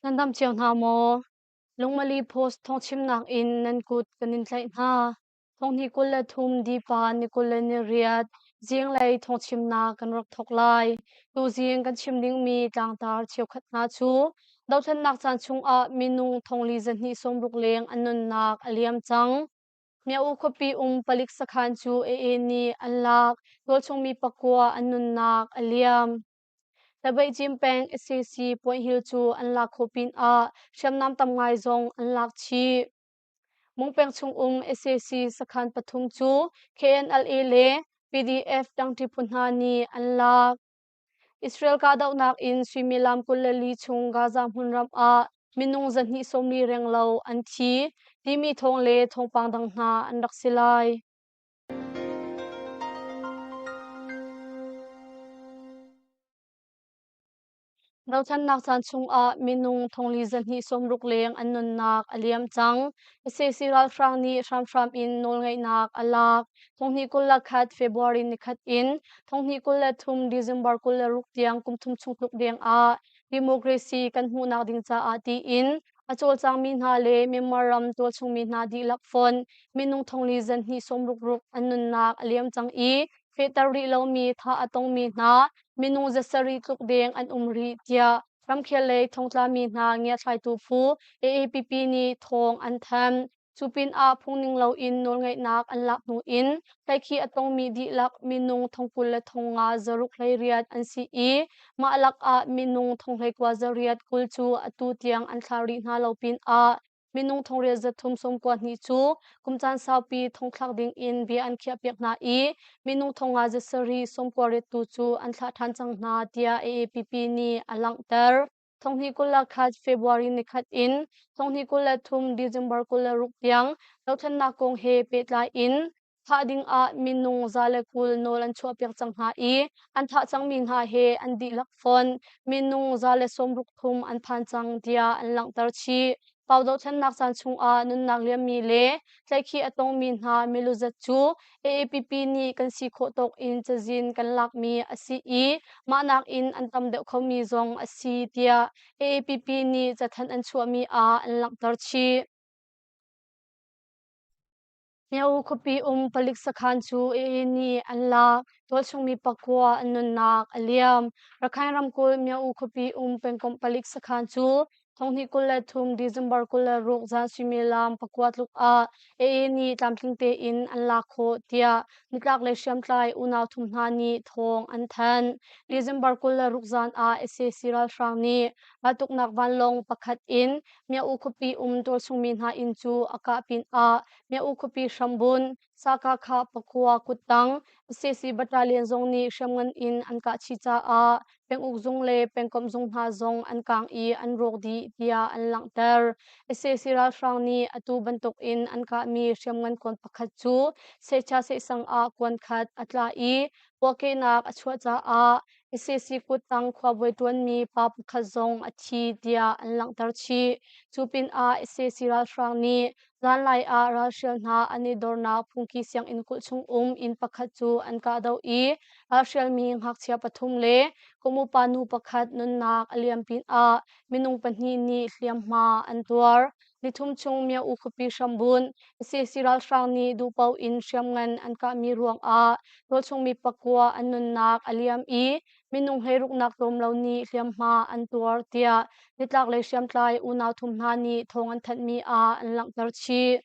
Nan dam cio hna maw? Lungmali Post thawngchimnak in nan kut kan in tlaih hna. Thonghnih 23 Dipa ni 28 zinglei thawngchimnak kan rak thawk lai. Tuzing kan chim dingmi tlangtar cheukhat hna cu dothlennak caan chungah minung thongli zahnih sawmruk leng an nunnak a liam cang. Mya-U khuapi um palik sakhan cu AA nih an lak. Tualchungmi pakua an nunnak a liam. Tabeihcim peng sac Point Hill cu an lak khawh pinah hriamnam tam ngai zong an lak chih. Mungpeng chung um sac sakhan pathum cu KNLA le PDF ṭangṭi phu hna nih an lak. Israel kahdohnak in suimilam 24 chung Gaza hmunram ah minung zahnih sawmli renglo an thi timi thawng le thawngpang dang hna an rak si lai. Rochannak caan chungah minung thongli zahnih sawmruk leng an nunnak a liam cang. Sac ralhrang nih hramhram in nawlngeihnak a lak. Thonghnih 21 February nikhat in thonghnih 23 December 26 tiang kum thum chung tluk deng ah democracy kan hmuhnak ding caah tiin a cawlcangmi hna le Myanmar ram tualchungmi hna dihlak fonh minung thongli zahnih sawmruk ruk an nunnak a liam cang i fehter rih lomi thah a tongmi hna minung zasarih tluk deng an um rih tiah ramkhel lei thongtlami hna ngiathlaitu phu AAPP nih thawng an thanh. Cu pinah phungning loin nawlngeihnak an lak hnu in tlaihkhih a tongmi dihlak minung thongkul le thongnga zaruk hleiriat an si i mah lakah minung thonghlei 9 kul cu atu tiang an thlah rih hna lo pinah minung thongriat zathum sawmkua hnih cu kum caan saupi thongthlak ding in bia an khiahpiak hna i minung thongnga zasarih sawmkua riat tu cu an thlah ṭhan cang hna tiah AAPP nih a langhter. Thonghnih 21 February nikhat in thonghnih 23 December 26 tiang dothlennak kong he pehtlai in thah ding ah minung 120 nawl an chuahpiak cang hna i an thah cangmi hna he an dihlak fawn minung 163 thum an phan cang tiah an langhter chih. Pau dothlennak caan chungah nunnak liammi le tlaihkhih a tongmi hna milu zat cu AAPP nih kan si khawh tawk in cazin kan lakmi a si i mah nakin an tam deuh khomi zong a si tiah AAPP nih cathanh an chuahmi ah an langhter chih. Myo khuapi um palik sakhan cu AA nih an lak. Tualchungmi pakua an nunnak a liam. Rakhine ramkulh Myo khuapi um pengkomh palik sakhan cu thonghnih 23 December 26 zan suimilam pakua tluk ah AA nih tlamtling tein an lak khawh tiah nitlaklei hriamtlai unau thum hna nih thawng an thanh. December 26 zan ah sac ralhrang nih raltuknak vanlawng pakhat in Myo khuapi um tualchungmi hna inn cu a kah pinah Myo khuapi hrambun Sakakha pakua kuttang sac battalion zong nih hriamngan in an kah chih caah penguk zung le pengkomh zung hna zong an kaang i an rawk dih tiah an langhter. Sac ralhrang nih atu bantuk in an kahmi hriamngan kuan pakhat cu Secha sehsang ah kuan khat a tla i puahkehnak a chuah caah Sac kuttang khuabawi ṭuanmi pa pakhat zong a thi tiah an langhter chih. Cu pinah sac ralhrang nih zanlai ah ralhrial hna an i dornak phungki sianginn kulh chung um inn pakhat cu an kahdoh i ralhrialmi ngakchia pathum le kum upa nu pakhat nunnak a liam pinah minung pahnih nih hliamhma an tuar. Nithum chung Myo-U khuapi hrambunh sac ralhrang nih duhpaoh in hriamngan an kahmi ruangah tualchungmi pakua an nunnak a liam i minung hleiruknak tlawm lo nih hliamhma an tuar tiah nitlaklei hriamtlai unau thum hna nih thawng an thanhmi ah an langhter chih.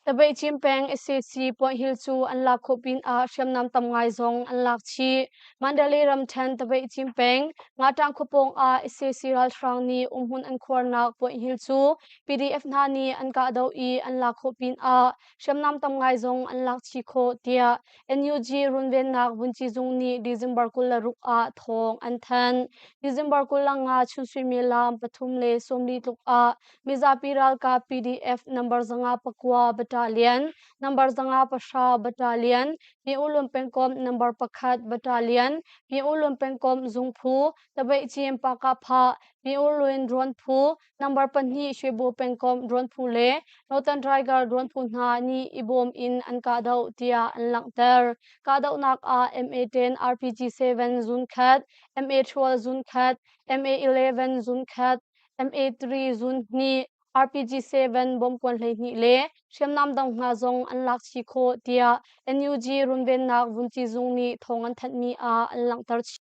Tabeihcim peng sac Point Hill cu an lak khawh pinah hriamnam tam ngai zong an lak chih. Mandalay ramṭhen Tabeihcim peng Ngaṭang khua pawng ah sac ralhrang nih umhmun an khuarnak Point Hill cu PDF hna nih an kahdoh i an lak khawh pinah hriamnam tam ngai zong an lak chih khawh tiah NUG runvennak vunci zung nih December 26 ah thawng an thanh. December 25 chun suimilam pathum le sawmli tluk ah mizapi ralkap PDF number 5 pakua battalion. Battalion, Number 510 Battalion, Pyi-U-Lun pengkomh Number 1 Battalion, Pyi-U-Lun pengkomh Zungphu, Tabeihcim Pakahphah, Pyi-U-Lun Drone Phu, Number 2 Shwebu pengkomh Drone Phu le Northern Tiger Drone Phu hna nih i bawm in an kahdoh tiah an langhter. Kahdohnak ah MA-10 RPG-7 zun khat, MA-12 zun khat, MA-11 zun khat, MA-3 zun hnih, RPG-7 bomkuan 12 le hriamnam dang hna zong an lak chih khawh tiah NUG runvennak vunci zung nih thawng an thanhmi ah an langhter chih.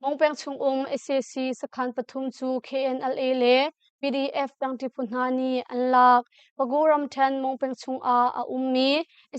Mongpeng chungum sac sakhan pathum cu KNLA le PDF tangṭi phu hna nih an lak. Pagu ramṭhen Mongpeng chungah a ummi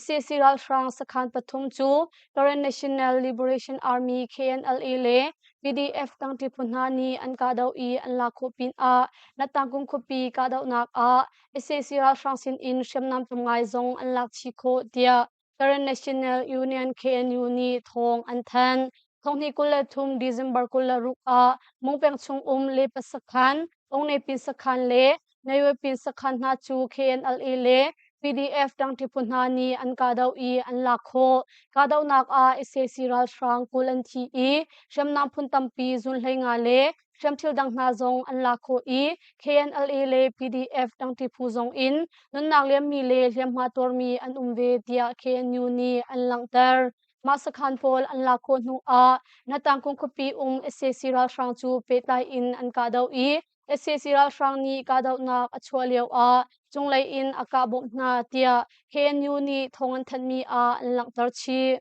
sac ralhrang sakhan pathum cu Karen National Liberation Army KNLA le PDF tangṭi phu hna nih an kahdoh i an lak khawh pinah Nattangkung khuapi kahdohnak ah sac ralhrang sinin hriamnam tam ngai zong an lak chih khawh tiah Karen National Union KNU nih thawng an thanh. Thonghnih 23 December 26 ah Mungpeng chung um Lepa sakhan, Ongnepin sakhan le Nayawepin sakhan hna cu KNLA le PDF ṭangṭi phu hna nih an kahdoh i an lak khawh. Kahdohnak ah sac ralhrang 20 an thi i hriamnam phun tampi zunhlei nga le hriamthil dang hna zong an lak khawh i KNLA le PDF ṭangṭi phu zong in nunnak liammi le hliamhma tuarmi an um ve tiah KNU nih an langhter. Mah sakhan pawl an lak khawh hnu ah Natangkung khuapi um sac ralhrang cu pehtlai in an kahdoh i sac ralhrang nih kahdohnak a chuah lio ah cunglei in a kah bawmh hna tiah KNU nih thawng an thanhmi ah an langhter chih.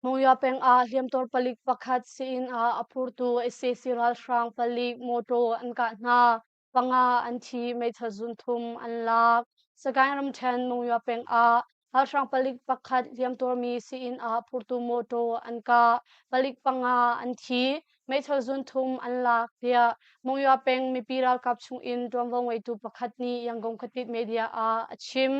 Monywa peng ah hliamtuar palik pakhat sii-inn ah a phurtu sac ralhrang palik mawṭaw an kah hna. Panga an thi, meithal zun thum an lak. Sagaing ramṭhen Monywa peng ah ralhrang palik pakhat hliamtuarmi sii-inn ah phurtu mawṭaw an kah. Palik panga an thi, meithal zun thum an lak tiah Monywa peng mipi ralkap chungin ṭuanvo ngeitu pakhat nih Yangon khuatit media ah a chim.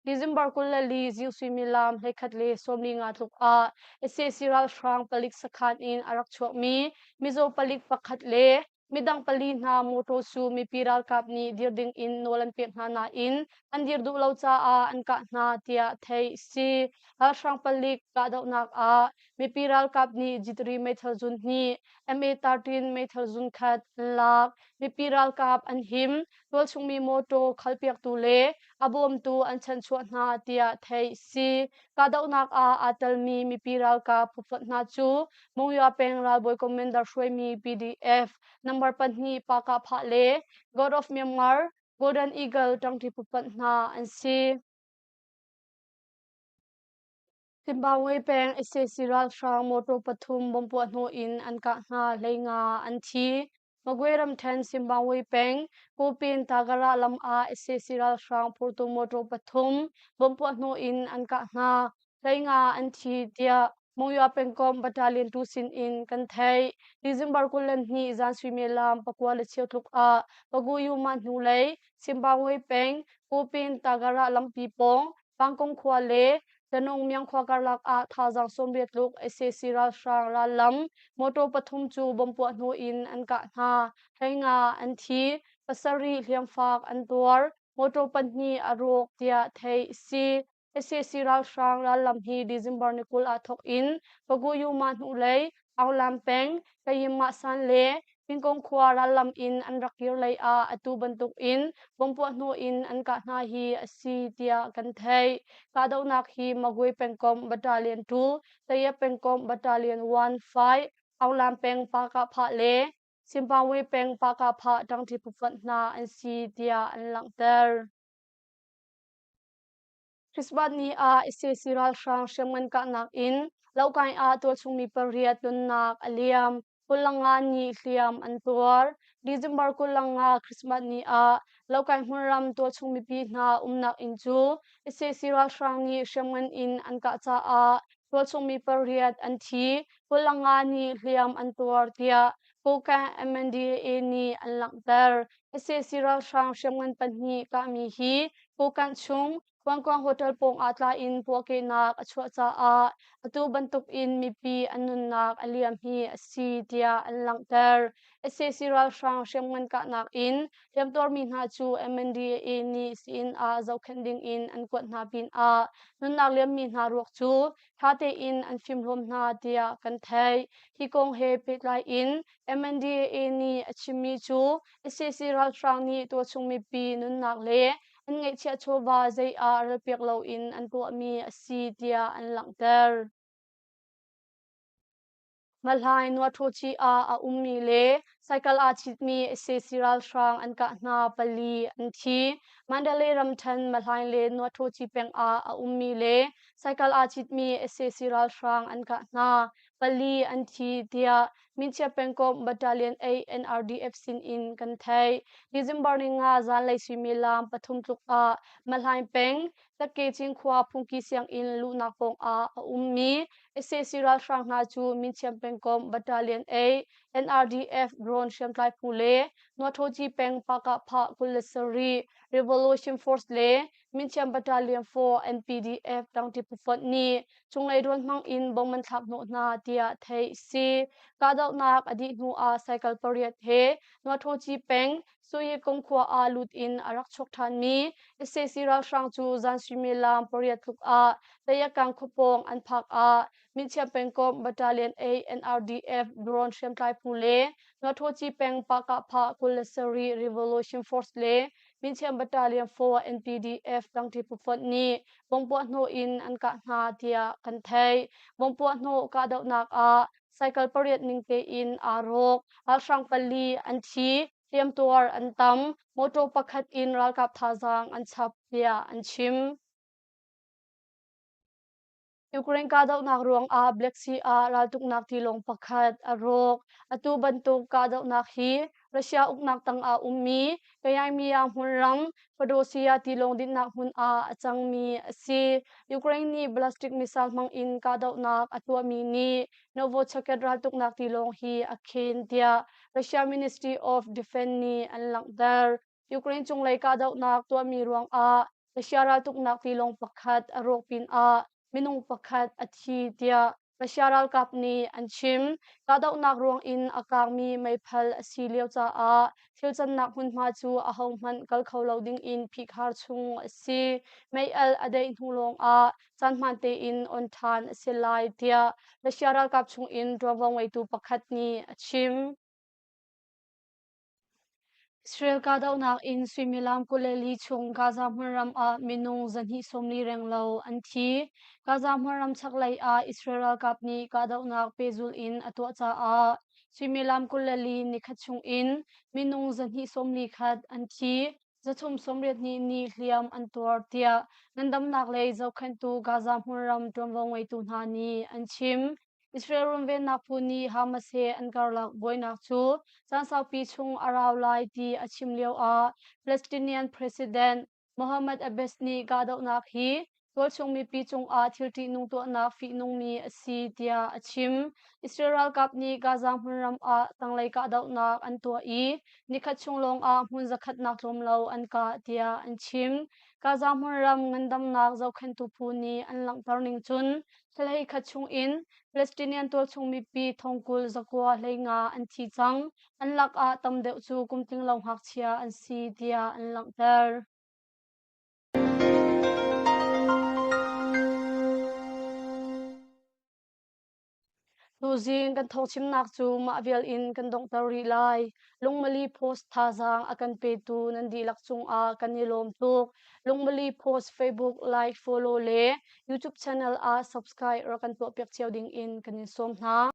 December 24 zing suimilam 11:45 tluk ah sac ralhrang palik sakhan in a rak chuakmi mizaw palik pakhat le midang pali hna mawṭaw su mipi ralkap nih dir ding in nawl an pek hna nain an dir duh lo caah an kah hna tiah theih a si. Ralhrang palik kahdohnak ah Mipi ralkap nih Jitri meithal zun hnih, MA-13 meithal zun khat an lak. Mipi ralkap an him. Tualchungmi mawṭaw khalpiaktu le a bawmtu an chanhchuah hna tiah theih si. Kahdohnak ah aa telmi mipi ralkap phufonh hna cu Monywa peng ralbawi commander hruaimi PDF number 2 Pakahphah le God of Myanmar Golden Eagle ṭangṭi phufonh hna an si. Zimbabwe peng sac ralhrang mawṭaw pathum bomb puahhnawh in an kah hna, 15 an thi. Magwe ramṭhen Zimbabwe peng Kupin Tagara lam ah sac ralhrang phurtu mawṭaw pathum bomb puahhnawh in an kah hna, 15 an thi tiah Monywa pengkomh battalion 2 sin in kan theih. December 22 zan suimilam 9:15 tluk ah Paguyuma hnulei Zimbabwe peng Kupin Tagara lampi pawng Pangkong khua le Tanung Myang khua karlak ah thazaang 80 tluk sac ralhrang rallam motor pathum cu bomb puah hnu in an kah hna. 15 an thi, pasarih hliamfak an tuar, motor pahnih a rawk tiah theih a si. sac ralhrang rallam hi December ni 20 ah thawk in Paguyuma hnulei Aunglam peng Kayinmah san le Pingkong khua rallam in an rak kir lei ah atu bantuk in bomb puahhnawh in an kah hna hi a si tiah kan theih. Kahdohnak hi Magwe pengkomh Battalion 2, Tayap pengkomh Battalion 1, 5, Aunglam peng Pakahphah le Zimbabwe peng Pakahphah ṭangṭi phufonh hna an si tiah an langhter. Christmas ni ah sac ralhrang hriamngan kahnak in Lohkai ah tualchungmi pariat nunnak a liam. 25 nih hliam an tuar. December 25 Christmas ni ah Lohkai hmunram tualchung mipi hna umnak inn cu sac ralhrang nih hriamngan in an kah caah tualchungmi pariat an thi. 25 nih hliam an tuar tiah Kokang MNDAA nih an langhter. Sac ralhrang hriamngan pahnih kahmi hi Kokang chung Kuangkuang Hotel pawng ah tla in puahkehnak a chuah caah atu bantuk in mipi an nunnak a liam hi a si tiah an langhter. Sac ralhrang hriamngan kahnak in hliamtuarmi hna cu MNDAA nih sii-inn ah zohkhenh ding in an kuat hna pinah nunnak liammi hna ruak cu ṭha tein an fimhlawm hna tiah kan theih. Hi kong he pehtlai in MNDAA nih a chimmi cu sac ralhrang nih tualchung mipi nunnak le an ngeihchiah chawva zei ah relpiak loin an tuahmi a si tiah an langhter. Malhlai Nuaṭhuci ah a ummi le cycle aa citmi sac ralhrang an kah hna pali an thi. Mandalay ramṭhen Malhlai le Nuaṭhuci peng ah a ummi le cycle aa citmi sac ralhrang an kah hna pali an thi tiah Minchia pengkomh Battalion 8 NRDF sin in kan theih. December ni nga zanlei suimilam pathum tluk ah Mahlaing peng Takke Cinkhua phungki sianginn luhnak pawng ah a ummi sac ralhrang hna cu Minchiam pengkomh Battalion 8 NRDF drone hriamtlai phu le Nuaṭhoci peng Pakahphah 27 Revolution Force le Minchiam Battalion 4 NPDF tangṭi phufonh nih cunglei drone hmang in bomb an thlak hnawh hna tiah theih si. Kahdohnak a dih hnu ah cycle pariat he Nuaṭhoci peng Suyikung khua ah lut in a rak chuak ṭhanmi sac ralhrang cu zan suimilam pariat tluk ah Tayakang khuapawng an phak ah Minchiam pengkomh Battalion 8 NRDF drone hriamtlai phu le Nuaṭhoci peng Pakahphah 27 Revolution Force le Minchiam Battalion 4 NPDF tangṭi phufonh nih bomb puahhnawh in an kah hna tiah kan theih. Bomb puahhnawh kahdohnak ah cycle pariat ning tein aa rawk. Ralhrang pali an thi, hliamtuar an tam, motor pakhat in ralkap thazaang an chap tiah an chim. Ukraine kahdohnak ruangah Black Sea ah raltuknak tilawng pakhat a rawk. Atu bantuk kahdohnak hi Russia uknak tangah ummi Crimea hmunram Feodosia tilawng dinhnak hmun ah a cangmi a si. Ukraine nih ballistic missile hmangin kahdohnak a tuahmi nih Novocherkassk raltuknak tilawng hi a khen tiah Russia Ministry of Defense nih an langhter. Ukraine cunglei kahdohnak tuahmi ruangah Russia raltuknak tilawng pakhat a rawk pinah minung pakhat a thi tiah Russia ralkap nih an chim. Kahdohnak ruangin a kangmi meipal a si lio caah thil cannak hmunhma cu ahohmanh kal kho lo dingin phihkhar chung a si. Mei-alh a daih hnu lawngah caan hmaan tein on ṭhan a si lai tiah Russia ralkap chungin ṭuanvo ngeitu pakhat nih a chim. Israel kahdohnak in suimilam 24 chung Gaza hmunram ah minung 240 renglo an thi. Gaza hmunram chaklei ah Israel ralkap nih kahdohnak pehzulh in a tuah caah suimilam 24 nikhat chung in minung 241 an thi. 382 nih hliam an tuar tiah ngandamnak lei zohkhenhtu Gaza hmunram ṭuanvo ngeitu hna nih an chim. Israel runvennak phu nih Hamas he an karlak buainak cu caan saupi chung a rau lai ti a chim lioah Palestinian President Mohammad Abbas nih kahdohnak hi tualchung mipi cungah thil ṭihnung tuahnak fihnungmi a si tiah a chim. Israel ralkap nih Gaza hmunram ah tanglei kahdohnak an tuah i nikhat chung lawngah hmun zakhatnak tlawm lo an kah tiah an chim. Gaza hmunram ngandamnak zohkhenhtu phu nih an langhter ning cun Thla khat chungin Palestinian tualchung mipi thongkul zakua hleinga an thi cang. An lakah tam deuh cu kum tlinglo ngakchia an si tiah an langhter. Tuzing kan thawngchimnak cu mah vial in kan donghter rih lai. Lungmali Post thazaang a kan petu nan dihlak cungah kan i lawm tuk. Lungmali Post Facebook like, follow le YouTube channel ah subscribe rak kan tuahpiak cio ding in kan in sawm hna.